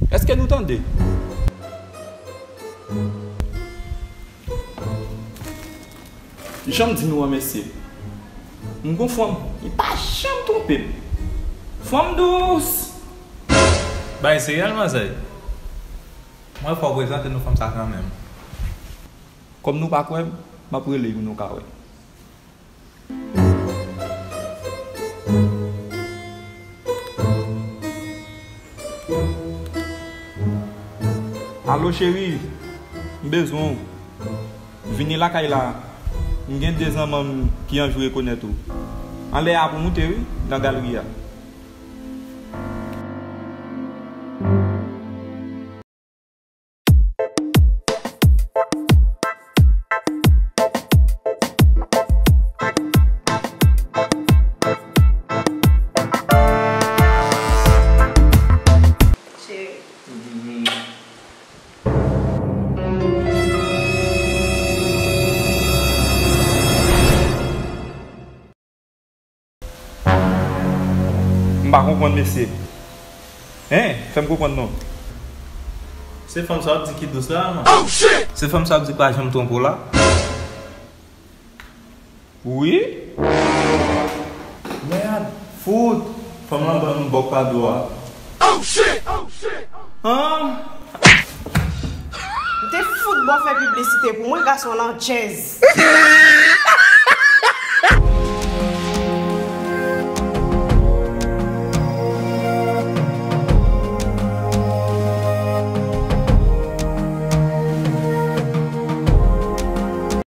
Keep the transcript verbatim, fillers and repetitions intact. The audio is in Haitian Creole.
Èske nou tande? Jan m di nou an, mesye, m gon fanm, li pa janm twonpe m. Fanm dous. Bay serye, manzè. Mwen fò w prezante nou fanm sa kanmenm. Kòm nou pa kwè m, m ap rele l pou nou ka wè. Alo cheri, m bezwen w. Vini lakay la. M gen de zanmanm ki anvi rekonèt ou. Anlè a pou moute wi, nan galri a. Cheri. M pa konprann, mesye. Hein, fè m konprann non. Se fanm sa w ap di ki dous la, man? Se fanm sa w ap di k pa janm twonpe w la? Wi. Mèd, fout. Fanm lan ban nou bòk pa do a. Hein? M te fout bon fè piblisite pou mwen, gason lan djèz.